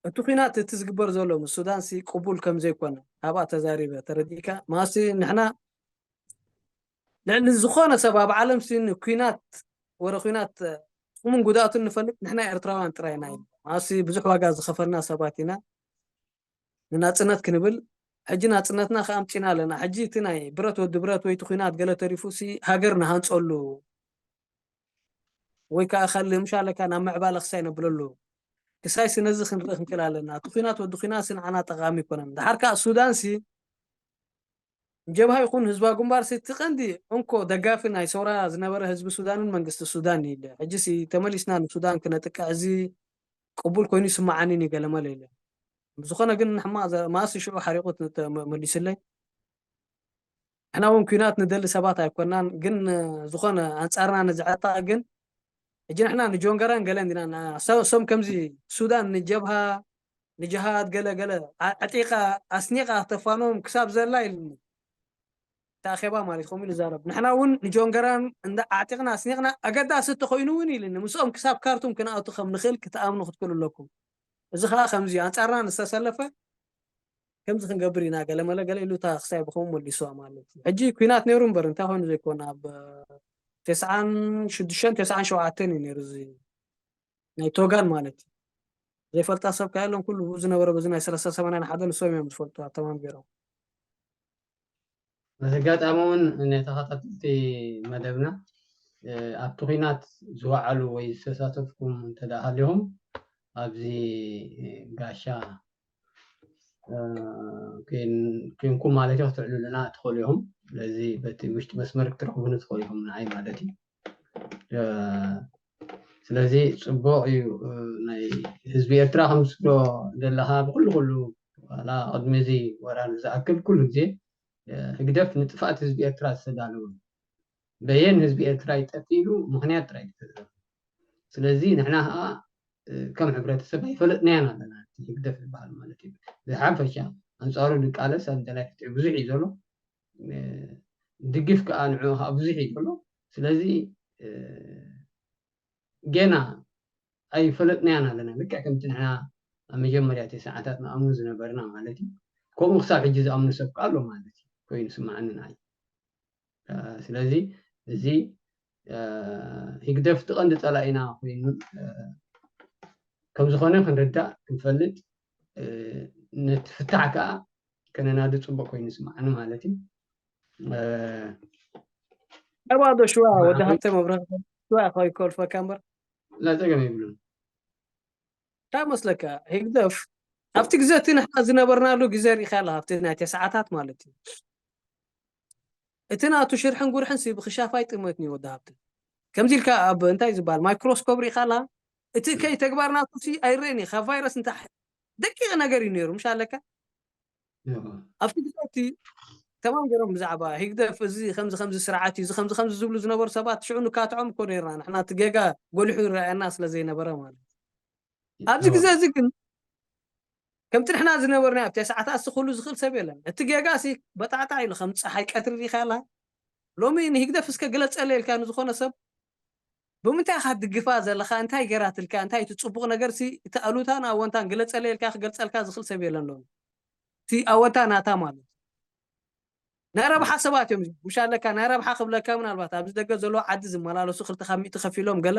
እቲ ኲናት እቲ ዝግበር ዘሎ ምስ ሱዳን ሲ ቅቡል ከም ዘይኮነ ኣብኣ ተዛሪበ ተረዲእካ ማሲ ንሕና ልዕሊ ዝኾነ ሰብ ኣብ ዓለም ሲ ንኲናት ወረ ኲናት ጥቕሙን ጉድኣቱን ንፈልጥ ንሕና ኤርትራውያን ጥራይ ኢና ኢሉ። ኣሲ ብዙሕ ዋጋ ዝኸፈልና ሰባት ኢና ንናጽነት ክንብል ሕጂ ናጽነትና ከኣምጺና ኣለና። ሕጂ እቲ ናይ ብረት ወዲ ብረት ወይ እቲ ኲናት ገለ ተሪፉ ሲ ሃገር ንሃንጸሉ ወይ ከዓ ካልእ ምሻለካ ናብ ምዕባለ ክሳይ ነብለሉ ክሳይ ሲ ነዚ ክንርኢ ክንክእል ኣለና። እቲ ኲናት ወዲ ኲናት ሲ ንዓና ጠቓሚ ኣይኮነን። ድሓር ከዓ ሱዳን ሲ ጀብሃ ይኹን ህዝባዊ ግንባር እቲ ቀንዲ እንኮ ደጋፊ ናይ ሰውራ ዝነበረ ህዝቢ ሱዳንን መንግስቲ ሱዳን ኢለ ሕጂ ተመሊስና ንሱዳን ክነጥቅዕ እዚ ቅቡል ኮይኑ ይስማዓንን እዩ ገለመለ ኢለ ዝኾነ ግን ሕማቕ ማእሲ ሽዑ ሓሪቑ መሊስለይ ንሕና እውን ኩናት ንደሊ ሰባት ኣይኮናን ግን ዝኾነ ኣንጻርና ንዝዕጣ ግን ሕጂ ንሕና ንጆንገራን ገለን ዲና ሶም ከምዚ ሱዳን ንጀብሃ ንጅሃድ ገለ ገለ ኣዕጢቃ ኣስኒቃ ተፋኖም ክሳብ ዘላ ኢልኒ ተኣኼባ ማለት ከምኡ ኢሉ ዛረብ ንሕና እውን ንጆንገራን እንዳ ኣዕጢቅና ኣስኒቅና ኣገዳሲ ተኮይኑ እውን ኢልኒ ምስኦም ክሳብ ካርቱም ክንኣቱ ከም ንኽእል ክትኣምኑ ክትክእሉ ኣለኩም እዚ ከዓ ከምዚ ኣንፃርና ንዝተሰለፈ ከምዚ ክንገብር ኢና ገለመለ ገለ ኢሉ እታ ክሳይ ብከምኡ መሊስዋ ማለት እዩ ሕጂ ኩናት ነይሩ እምበር እንታይ ኮይኑ ዘይኮነ ኣብ ተስዓን ሽዱሽተን ተስዓን ሸውዓተን እዩ ነይሩ እዚ ናይ ቶጋን ማለት እዩ ዘይፈልጣ ሰብ ከ የለን ኩሉ ዝነበረ በዚ ናይ ሰለስተ ሰማንያን ሓደ ንሶም እዮም ዝፈልጡ ተማም ገይሮም በዚ ኣጋጣሚ እውን ንተኸታተልቲ መደብና ኣብቲ ኩናት ዝወዓሉ ወይ ዝተሳተፍኩም እንተደኣ ሃሊኹም ኣብዚ ጋሻ ኮንኩም ማለት እዩ ክትዕልሉና ትኽእሉ ኢኹም ስለዚ በቲ ውሽጢ መስመር ክትረኽቡኒ ትኽእሉ ኢኹም ንዓይ ማለት እዩ ስለዚ ፅቡቕ እዩ ናይ ህዝቢ ኤርትራ ከም ዝብሎ ዘለካ ብኩሉ ኩሉ ዋላ ቅድሚ እዚ ወራር ዝኣክል ኩሉ ግዜ ህግደፍ ንጥፍኣት ህዝቢ ኤርትራ ዝተዳለወ በየን ህዝቢ ኤርትራ ይጠፍ ኢሉ ምክንያት ጥራይ ዝፈጥረ ስለዚ ንሕና ከዓ ከም ሕብረተሰብ ኣይፈለጥናያን ኣለና ህግደፍ ዝበሃል ማለት እዩ ዝሓፈሻ ኣንፃሩ ንቃለስ ኣብ ደላይ ፍትሒ ብዙሕ እዩ ዘሎ ድግፍ ከዓ ንዑ ከዓ ብዙሕ እዩ ዘሎ ስለዚ ገና ኣይፈለጥናያን ኣለና ልክዕ ከምቲ ንሕና ኣብ መጀመርያ እቲ ሰዓታት ንኣምኑ ዝነበርና ማለት እዩ ከምኡ ክሳብ ሕጂ ዝኣምኑ ሰብ ከዓ ኣሎ ማለት እዩ ኮይኑ ስማዓኒ ንዓይ ስለዚ እዚ ህግደፍ ትቐንዲ ፀላኢና ኮይኑ ከም ዝኾነ ክንርዳእ ክንፈልጥ ነቲ ፍታሕ ከዓ ከነናዲ ፅቡቅ ኮይኑ ይስማዓኒ ማለት እዩ ዕባዶ ሽዋ ወዲ ሃብተ መብረክ ሽዋ ኮይኮልፈካ እምበር ላፀገም ይብሉን እንታይ መስለካ ህግደፍ ኣብቲ ግዜ እቲ ንሕና ዝነበርናሉ ግዜ ርኢኻ ኣለካ ኣብቲ ናይ ተስዓታት ማለት እዩ እቲ ናቱ ሽርሕን ጉርሕን ሲ ብክሻፋይ ጥመት እዩ ወዲ ሃብተ ከምዚ ኢልካ ኣብ እንታይ ዝበሃል ማይክሮስኮፕ ርኢኻ ኣለካ እቲ ከይ ተግባር ናቱ ሲ ኣይረን እዩ ካብ ቫይረስ እንታይ ደቂቕ ነገር እዩ ነይሩ ምሽ ኣለካ ኣብቲ ግዜ እቲ ተማም ገይሮም ብዛዕባ ህግደፍ እዚ ከምዚ ከምዚ ስርዓት እዩ እዚ ከምዚ ከምዚ ዝብሉ ዝነበሩ ሰባት ሽዑ ንካትዖም እኮ ነርና ንሕና እቲ ጌጋ ጎሊሑ ይረኣየና ስለ ዘይነበረ ማለት ኣብዚ ግዜ እዚ ግን ከምቲ ንሕና ዝነበርና ኣብቲ ሰዓታት ሲ ኩሉ ዝኽእል ሰብ የለን እቲ ጌጋ ሲ በጣዕጣዕ ኢሉ ከም ፀሓይ ቀትሪ ሪካ ኣላ ሎሚ ንህግደፍ እስከ ግለፀለ ኢልካ ንዝኾነ ሰብ ብምንታይ ኢኻ ትድግፋ ዘለኻ? እንታይ ገራትልካ? እንታይ እቲ ጽቡቕ ነገር ሲ፣ እቲ ኣሉታን ኣወንታን ግለጸለይ ኢልካ ክገልጸልካ ዝኽእል ሰብ የለን ሎሚ። እቲ ኣወንታ ናታ ማለት ናይ ረብሓ ሰባት እዮም። ምሽ ኣለካ ናይ ረብሓ ክብለካ፣ ምናልባት ኣብዚ ደገ ዘለዎ ዓዲ ዝመላለሱ ክልተ ካብ ሚእቲ ከፊሎም ገለ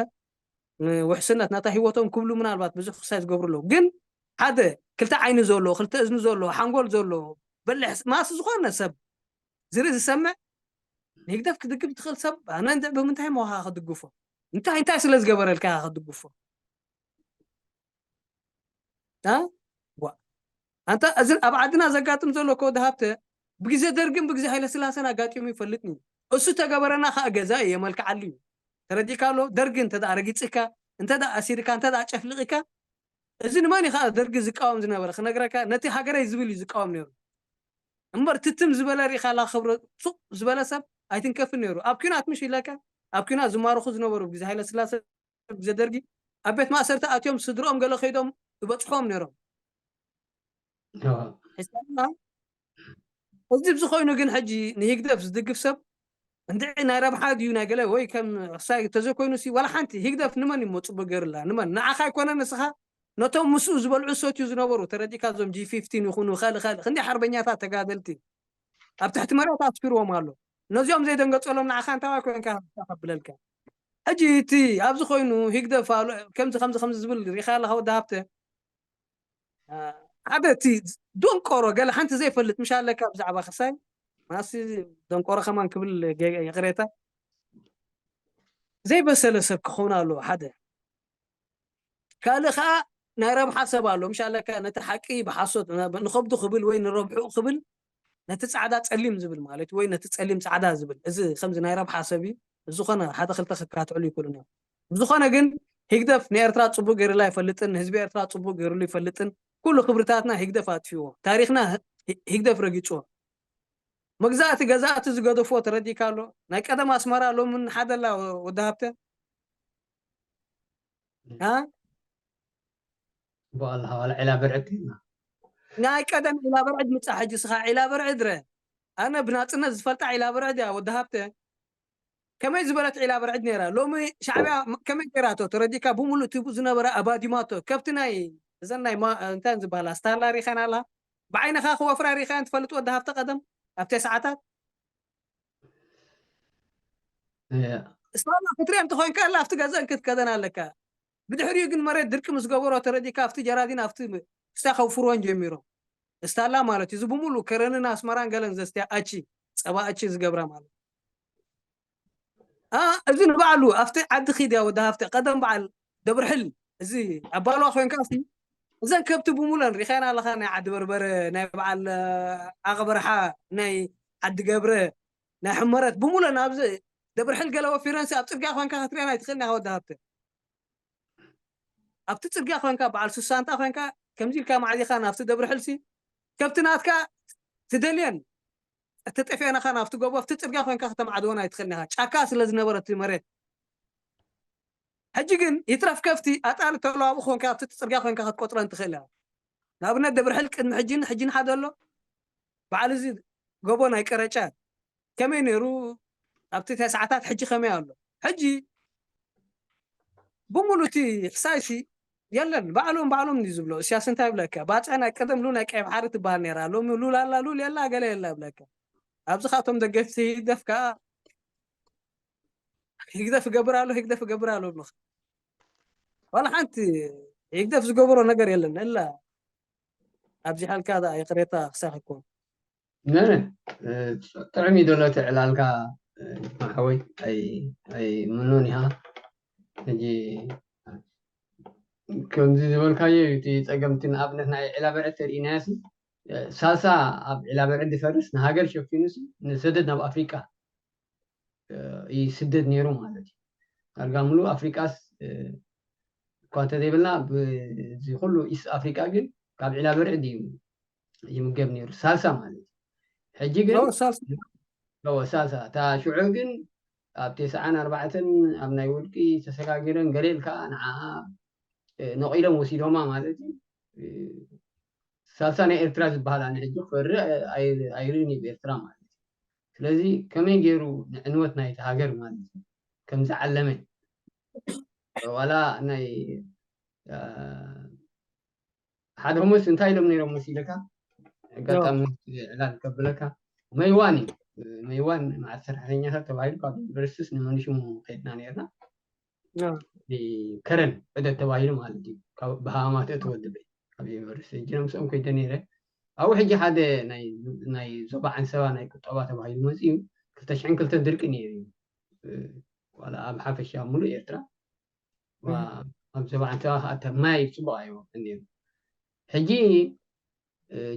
እ፣ ውሕስነት ናታ ህይወቶም ክብሉ ምናልባት ብዙሕ ክሳይ ዝገብሩ ኣለዉ። ግን ሓደ ክልተ ዓይኒ ዘሎ፣ ክልተ እዝኒ ዘሎ፣ ሓንጎል ዘሎ፣ በልሕ ማስ ዝኾነ ሰብ ዝርኢ ዝሰምዕ ንህግደፍ ክድግፍ ትኽእል ሰብ ኣነ እንደ ብምንታይ መኻ ክድግፎ? እንታይ እንታይ ስለ ዝገበረልካ ኢኻ ክድግፎ? እ? ዋ። ኣንታ እዚ ኣብ ዓድና ዘጋጥም ዘሎ ከወዲ ሃብተ ብግዜ ደርግን ብግዜ ሃይለ ስላሰን ኣጋጢሙ ይፈልጥኒ። እሱ ተገበረና ከዓ ገዛ እዩ የመልክዓሉ እዩ። ተረዲእካ ኣሎ? ደርግ እንተ ደኣ ረጊጽካ፣ እንተ ደኣ ኣሲርካ፣ እንተ ደኣ ጨፍልቕካ፣ እዚ ንመን እዩ ከዓ ደርግ ዝቃወም ዝነበረ? ክነግረካ፣ ነቲ ሃገረይ ዝብል እዩ ዝቃወም ነይሩ። እምበር ትትም ዝበለ ርኢኻ ኣላ ክብረ ሱቕ ዝበለ ሰብ ኣይትንከፍን ነይሩ። ኣብ ኲናት ምሽ ኢለካ፣ ኣብ ኲናት ዝማረኹ ዝነበሩ ብግዜ ሃይለ ስላሰ፣ ብግዜ ደርጊ ኣብ ቤት ማእሰርቲ ኣትዮም ስድርኦም ገለ ከይዶም ይበጽሕዎም ነይሮም። እዋ። ሕሳብና እዚ ብዝኾይኑ ግን ሕጂ ንሂግደፍ ዝድግፍ ሰብ እንድዒ ናይ ረብሓ ድዩ ናይ ገለ ወይ ከም ክሳይ ተዘኮይኑ ሲ ዋላ ሓንቲ ሂግደፍ ንመን እዩ ጽቡቅ ገርላ ንመን ንዓኻ ኣይኮነ ንስኻ ነቶም ምስኡ ዝበልዑ ሰትዩ ዝነበሩ ተረዲካ እዞም ጂ ፊፍቲን ይኹኑ ካልእ ካልእ ክንደይ ሓርበኛታት ተጋደልቲ ኣብ ትሕቲ መሬት ኣስፊርዎም ኣሎ ነዚኦም ዘይደንገጸሎም ንዓኻ እንታይ ኮይንካ ከብለልካ ሕጂ እቲ ኣብዚ ኮይኑ ሂግደፍ ኣሎ ከምዚ ከምዚ ከምዚ ዝብል ሪኻ ኣለኻ ወዲ ሃብተ ሓደ እቲ ደንቆሮ ገለ ሓንቲ ዘይፈልጥ ምሽ ኣለካ ብዛዕባ ክሳይ ማሲ ደንቆሮ ከማን ክብል ይቅሬታ ዘይበሰለ ሰብ ክኸውን ኣለዎ ሓደ ካልእ ከዓ ናይ ረብሓ ሰብ ኣሎ ምሽ ኣለካ ነቲ ሓቂ ብሓሶት ንከብዱ ክብል ወይ ንረብሑ ክብል ነቲ ጻዕዳ ጸሊም ዝብል ማለት ወይ ነቲ ጸሊም ጻዕዳ ዝብል እዚ ከምዚ ናይ ረብሓ ሰብ እዩ ዝኾነ ሓደ ክልተ ክካትዕሉ ይክእሉን እዮም ብዝኾነ ግን ህግደፍ ንኤርትራ ጽቡቅ ገይሩላ ይፈልጥን ንህዝቢ ኤርትራ ጽቡቅ ገይሩሉ ይፈልጥን ኩሉ ክብርታትና ህግደፍ ኣጥፊዎ ታሪክና ህግደፍ ረጊጽዎ መግዛእቲ ገዛእቲ ዝገደፍዎ ተረዲካ ኣሎ ናይ ቀደም ኣስመራ ሎምን ሓደላ ወዲ ሃብተ አ? ጽቡቅ ኣለኻ ዋላ ዒላ ብርዕድ ኢና ናይ ቀደም ዒላ በርዕድ ምጻ ሕጂ ስኻ ዒላ በርዕድ ረ ኣነ ብናጽነት ዝፈልጣ ዒላ በርዕድ እያ ወዲ ሃብተ ከመይ ዝበለት ዒላ በርዕድ ነይራ ሎሚ ሻዕብያ ከመይ ገይራቶ ተረዲካ ብምሉእ ትቡ ዝነበረ ኣባዲማቶ ከብቲ ናይ እዘን ናይ ማ- እንታይ ዝበሃላ ስታላ ሪኸን ኣላ ብዓይንኻ ክወፍራ ሪኸን ትፈልጥ ወዲ ሃብተ ቀደም ኣብቲ ሰዓታት እያ ስታላ ክትሪኦ እንተኮይንካ ኣላ ኣብቲ ገዘን ክትከደን ኣለካ ብድሕሪኡ ግን መሬት ድርቂ ምስ ገበሮ ተረዲካ ኣብቲ ጀራዲን ኣብቲ ክስታይ ከውፍርወን ጀሚሮም ስታላ ማለት እዩ እዚ ብምሉ ከረንን ኣስመራን ገለን ዘስትያ ኣቺ ፀባ ኣቺ ዝገብራ ማለት አ እዚ ንባዕሉ ኣብቲ ዓዲ ኪድ ያ ወዲ ሃፍቲ ቀደም በዓል ደብርሕል እዚ ኣባልዋ ኮይንካ ሲ እዘን ከብቲ ብሙለን ሪኻና ኣለኻ ናይ ዓዲ በርበረ ናይ በዓል ኣቕበርሓ ናይ ዓዲ ገብረ ናይ ሕመረት ብሙለን ኣብዚ ደብርሕል ገለ ወፊረን ሲ ኣብ ፅርግያ ኮይንካ ክትሪአን ኣይትኽእልን ኢኻ ወዲ ሃብቲ ኣብቲ ፅርግያ ኮይንካ በዓል ሱሳንታ ኮይንካ ከምዚ ኢልካ ማዕዚኻ ናብቲ ደብርሕል ሲ ከብቲ ናትካ ትደልየን ተጠፊአናኻ ናብቲ ጎቦ ኣብቲ ፅርግያ ኮይንካ ከተማዕድወን ኣይትኽእልን ኢኻ ጫካ ስለ ዝነበረ እቲ መሬት ሕጂ ግን ይትረፍ ከፍቲ ኣጣል ተለዋቡ ኮንካ ኣብቲ ፅርግያ ኮይንካ ክትቆፅረን ትኽእል ኢኻ ንኣብነት ደብርሕል ቅድሚ ሕጂን ሕጂን ሓደ ኣሎ በዓል እዚ ጎቦ ናይ ቀረጫ ከመይ ነይሩ ኣብቲ ተስዓታት ሕጂ ከመይ ኣሎ ሕጂ ብምሉ እቲ ሕሳይሲ የለን ባዕሎም ባዕሎም እዩ ዝብሎ እስያስ እንታይ ይብለካ ባፅዕ ናይ ቀደም ሉል ናይ ቀይ ባሕሪ ትበሃል ነይራ ሎሚ ሉል ኣላ ሉል የላ ገለ የላ ይብለካ ኣብዚ ካቶም ደገፍቲ ህግደፍ ከዓ ህግደፍ ይገብር ኣሎ ህግደፍ ይገብር ኣሎ ይብሉካ ዋላ ሓንቲ ህግደፍ ዝገበሮ ነገር የለን እላ ኣብዚ ሓልካ ይቅሬታ ክሳክ ይኮን ነነ ጥዕም እዩ ዘሎ እቲ ዕላልካ ሓወይ ኣይምኖን ኢኻ ሕጂ ከምዚ ዝበልካዮ እዩ እቲ ፀገምቲ ንኣብነት ናይ ዕላበዐ ተርእናያ ሲ ሳልሳ ኣብ ዕላበዐ ድፈርስ ንሃገር ሸፊኑ ሲ ንሰደድ ናብ ኣፍሪቃ ይስደድ ነይሩ ማለት እዩ ዳርጋ ምሉእ ኣፍሪቃስ እኳ እንተዘይበልና ብዚ ኩሉ ኢስት ኣፍሪቃ ግን ካብ ዕላበርዕድ እዩ ይምገብ ነይሩ ሳልሳ ማለት እዩ ሕጂ ግን ሳልሳ እታ ሽዑ ግን ኣብ ተስዓን ኣርባዕተን ኣብ ናይ ውድቂ ተሰጋጊረን ገሌል ከዓ ንዓ ነቂሎም ወሲዶማ ማለት እዩ ሳልሳ ናይ ኤርትራ ዝበሃል ኣነ ሕጂ ክፈርእ ኣይርእን እዩ ኤርትራ ማለት እዩ ስለዚ ከመይ ገይሩ ንዕንወት ናይቲ ሃገር ማለት እዩ ከም ዝዓለመ ዋላ ናይ እ፣ ሓደ ሆሞስ እንታይ ኢሎም ነይሮም መሲለካ? ኣጋጣሚ ዕላል ከብለካ፣ መይዋን እዩ። መይዋን መዓት ሰራሕተኛታት ተባሂሉ ካብ ዩኒቨርሲቲስ ንመንሽሙ ከይድና ነርና። ከረን ዕደት ተባሂሉ ማለት እዩ። ብሃማት እተወድበ ኣብ ዩኒቨርሲቲ ሕጂ ምስኦም ከይደ ነይረ። ኣብኡ ሕጂ ሓደ ናይ ዞባ ዓንሰባ ናይ ቁጠባ ተባሂሉ መፅኡ። ክልተ ሽሕን ክልተን ድርቂ ነይሩ እዩ። ዋላ ኣብ ሓፈሻ ሙሉእ ኤርትራ ኣብ ዞባ ዓንሰባ ከዓ ማይ ፅቡቅ ኣይወቅን ነይሩ። ሕጂ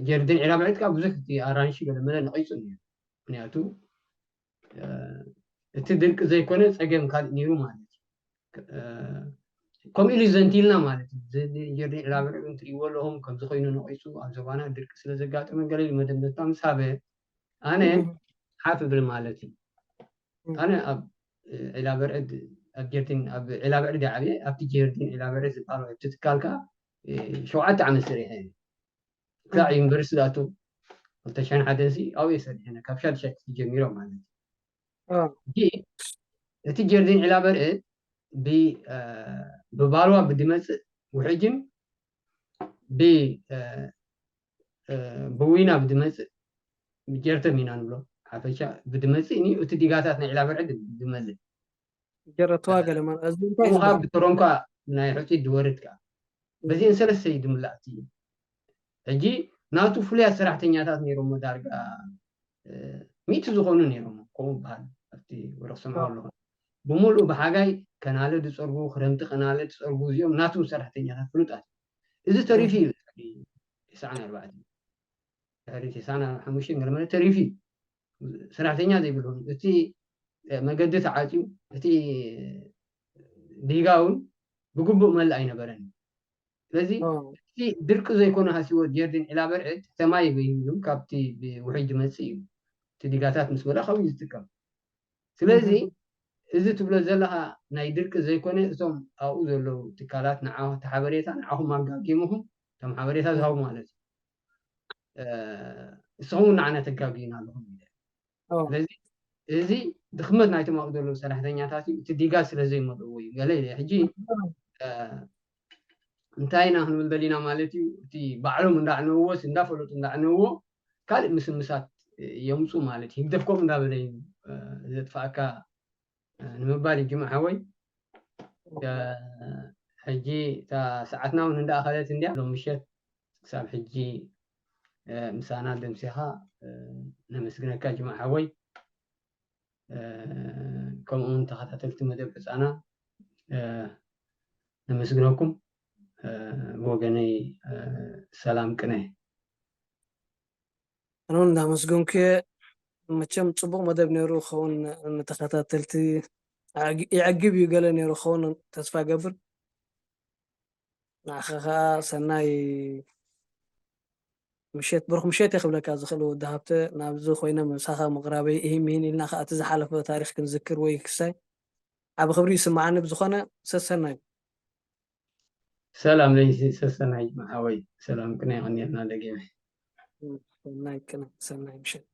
ጀርዲን ዒላብዕድ ከዓ ብዙሕ እቲ ኣራንሺ ገለመለ ነቂፁ ነይሩ። ምክንያቱ እቲ ድርቂ ዘይኮነ ፀገም ካልእ ነይሩ ማለት እዩ። ከምኡ ኢሉ ዘንቲልና ማለት እዩ። ጀርዲን ዒላብዕድ እንትሪእዎ ኣለኹም ከምዚ ኮይኑ ነቂፁ ኣብ ዞባና ድርቂ ስለዘጋጠመ ገለ ኢሉ መደምደምታ ምስ ሃበ ኣነ ሓፍ ብል ማለት እዩ። ኣነ ኣብ ዒላበርዕድ ኣብ ጀርዲን ኣብ ዒላበርዕድ ዓብየ ኣብቲ ጀርዲን ዒላበርዕድ ዝበሃል እቲ ትካል ከዓ ሸውዓተ ዓመት ሰሪሐ እየ። ክሳዕ ዩኒቨርሲቲ ዝኣቱ ክልተ ሽሕን ሓደን ሲ ኣብኡ እየ ሰሪሐ ካብ ሻድሻይ ክፍሊ ጀሚሮም ማለት እዩ። ሕጂ እቲ ጀርዲን ዒላበርዕድ ብባልዋ ብድመፅእ ውሕጅን ብ ብዊና ብድመፅእ ጀርተም ኢና ንብሎ ሓፈሻ ብድመፅእ ኒ እቲ ዲጋታት ናይ ዒላበርዕድ ድመልእ ጀረትዋ ገለ ማለት እዚ እንታይ ብተሮምካ ናይ ሕፂድ ድወርድ ከዓ በዚአን ሰለስተ እዩ ድምላእ እቲ ሕጂ ናቱ ፍሉያት ሰራሕተኛታት ነይሮሞ ዳርጋ ሚእቲ ዝኾኑ ነይሮሞ ከምኡ በሃል ኣብቲ ወረክ ሰምዖ ኣለኹ ብምሉእ ብሓጋይ ከናለ ዝፀርጉ ክረምቲ ከናለ ዝፀርጉ እዚኦም ናቱ ሰራሕተኛታት ፍሉጣት እዚ ተሪፉ እዩ ተስዓን ኣርባዕተን ድሕሪ ተስዓን ሓሙሽተን ገለመለ ተሪፉ እዩ ሰራሕተኛ ዘይብሉ እቲ መገዲ ተዓፅዩ እቲ ዲጋ እውን ብግቡእ መልእ ኣይነበረን ስለዚ እቲ ድርቂ ዘይኮነ ሃሲዎ ጀርዲን ዒላ በርዕድ ተማይ እዩ ካብቲ ብውሕጅ ዝመፅእ እዩ እቲ ዲጋታት ምስ መለ ካብኡ ዝጥቀም ስለዚ እዚ ትብሎ ዘለካ ናይ ድርቂ ዘይኮነ እቶም ኣብኡ ዘለዉ ትካላት ንዓ እቲ ሓበሬታ ንዓኹም ኣጋጊምኹም እቶም ሓበሬታ ዝሃቡ ማለት እዩ ንስኹም ንዓና ተጋግዩና ኣለኹም ስለዚ እዚ ድኽመት ናይቶም ኣብኡ ዘለዉ ሰራሕተኛታት እዩ እቲ ዲጋ ስለ ዘይመልእዎ እዩ ገለ ኢለ ሕጂ እንታይ ኢና ክንብል ደሊና ማለት እዩ እቲ ባዕሎም እንዳዕነውዎስ እንዳፈለጡ እንዳዕነውዎ ካልእ ምስምሳት የምፁ ማለት እዩ ህግደፍ ከምኡ እንዳበለ እዩ ዘጥፋእካ ንምባል እዩ ጅማ ሓወይ ሕጂ እታ ሰዓትና እውን እንዳኣኸለት እንድያ ሎም ምሸት ክሳብ ሕጂ ምሳና ደምሲኻ ነመስግነካ ጅማ ሓወይ ከምኡውን ተኸታተልቲ መደብ ሕፃና ነመስግነኩም ብወገነይ ሰላም ቅነ ኣነውን እንዳመስገንኩ እየ መቸም ፅቡቅ መደብ ነይሩ ክኸውን ንተኸታተልቲ ይዕግብ እዩ ገለ ነይሩ ክኸውን ተስፋ ገብር ንዓኻ ከዓ ሰናይ ምሸት ብሩክ ምሸት እየ ክብለካ ዝኽእል ወዲ ሃብተ ናብዚ ኮይነ ምሳኻ ምቕራበይ እሂም ይህን ኢልና ከዓ እቲ ዝሓለፈ ታሪክ ክንዝክር ወይ ክሳይ ዓብ ክብሪ ይስምዓኒ ብዝኾነ ሰሰናዩ ሰላም ለይሲ ሰሰናይ መሓወይ ሰላም ቅነ ይቐኒልና ደጊመ ሰናይ ቅነ ሰናይ ምሸት